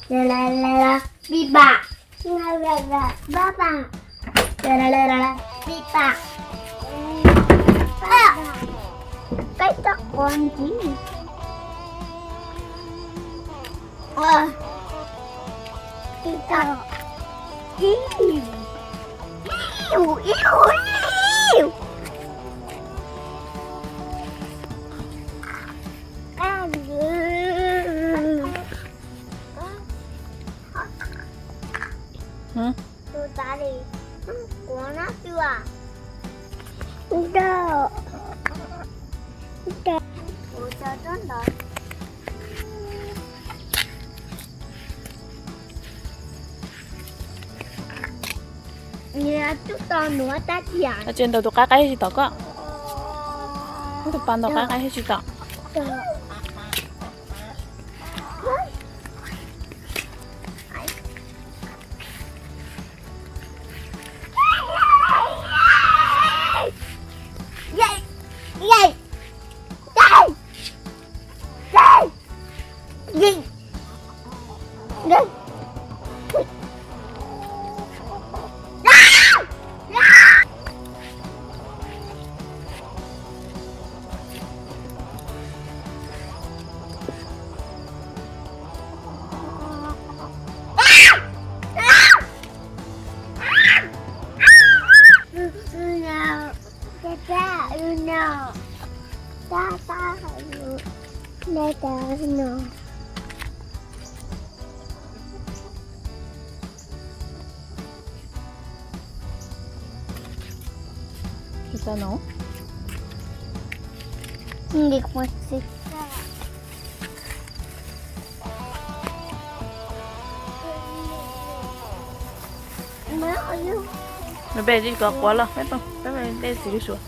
Pib pam. Pib pam. Peb toj quav ntxiv. Pib pam. Iu, iu, iu. Tus tav li, kuv no xwb. Kuv tso tsob ntawd. Tsis ntau tus qaib qaib tsis tom koj. Muab tus pas ntau qaib qaib tsis tom. Nws peb tsis kom quav los peb peb dej txiv lub suav.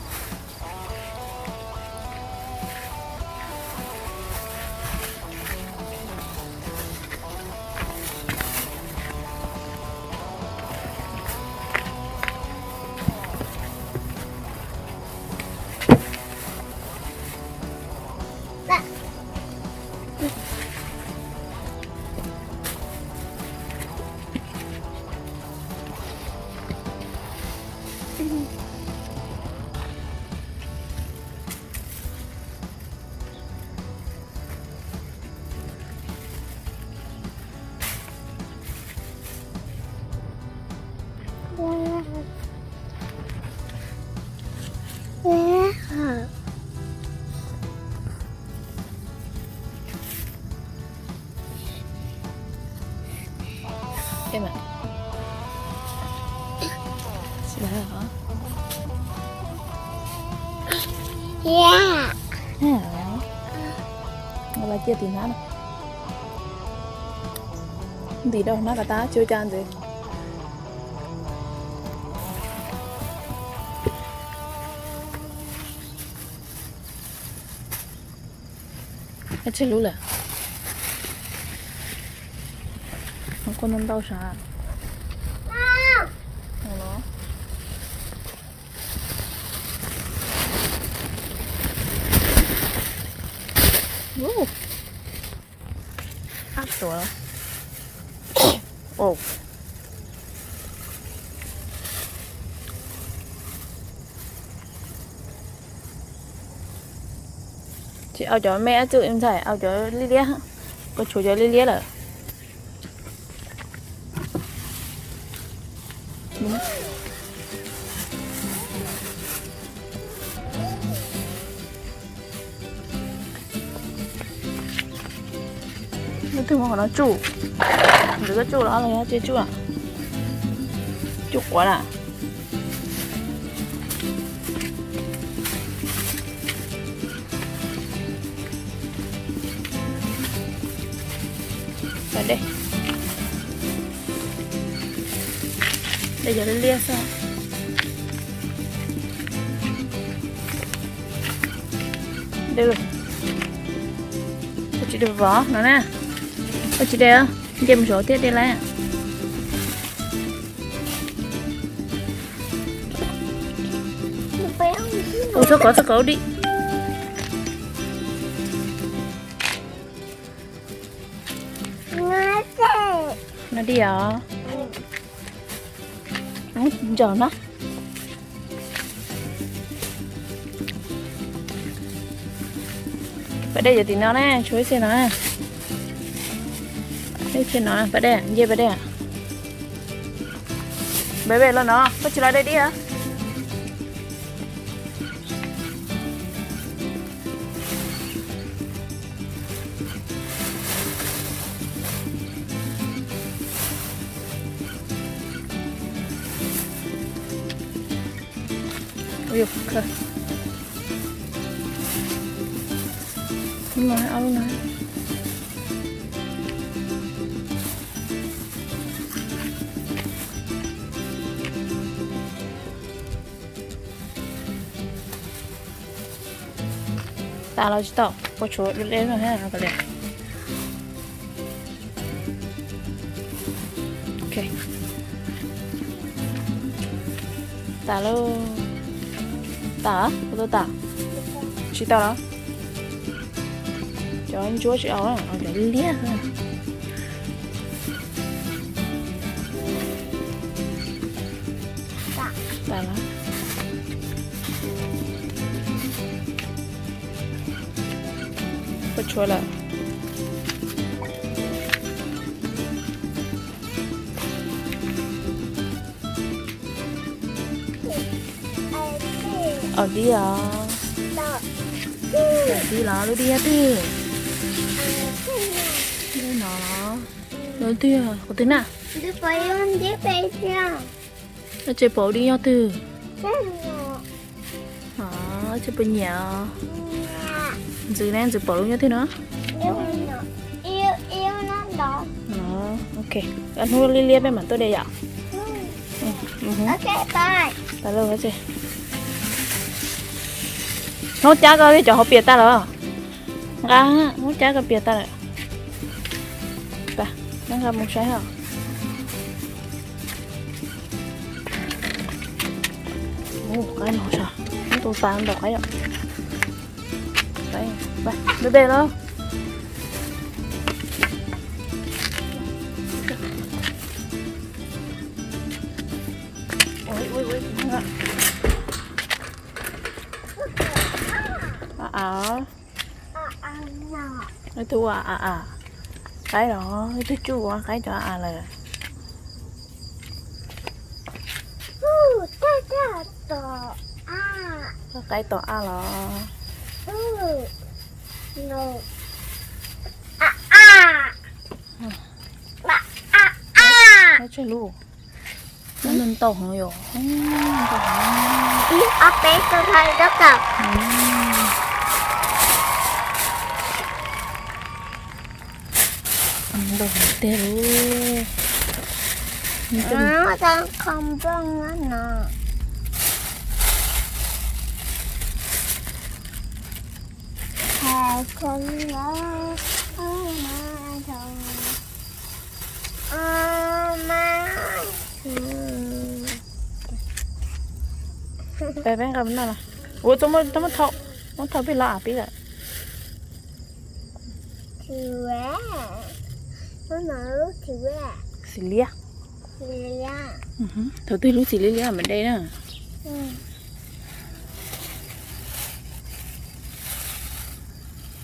Cia tim hnab, ntim rau hnab ko tab tsis ua cas ntxiv. Tseg lub lawm. Kua ntau ntau sav. Tsis au cov me ab txwj ntxhais, au cov liab liab, koj tshuav cov liab liab lawm. Leej twg muab qhov no tsuj, ntawm koj tsuj los los yog tsuj, tsuj quav na. Dej, dej cov liab liab xwb. Dej, koj tsis dej vov no na, koj tsis dej, nce mus saud thiab dej lawm. Ua txhob kov txhob kov ua dib. No dib os. Ntsaum no. Pas dej yog tim no na, tshuav ib txhia no. Ib txhia no, pas dej, nce pas dej. Npaj los no, koj tsis los de dib os. Tas los tsis tau, puas tshuav deb no thiab. Tas lauj. Tas, ua tau tas. Tsis tau los? Cov ntsuab tsis au, cov liab. Tas lawm. Puas tshuav lawm? Au dib os. Dib los, lub dib nyob twg? Lub no los? Lub twg? Qhov twg na? Ces pom dib nyob twg? Ces pom nyiam. Ntxwv ne, Ntxwv pom lub nyob twg no? Ok, hnub liab liab peb mam tuaj de yom. Hnaub cab koj cov hauv pias tag lawm. Nqa, hnaub cab koj pias tag lawm. Nqa mus saib os. Qaib no, tus tas ntau qaib yom. Npaj los. A, ib tug ua a a, qaib los ib tug tsuj ua qaib cov a a lawm. Qaib tom a los. Tseg lub, ntau heev yom. Ib ob peb tug thaj dab kaum. Ntau heev tiag lauj. Tau kho nplooj no. Peb nqa no, ua txhob muab thau, muab thau peb los a peb lawm. Xim liab. Thaum twg lub xim liab liab mam de na.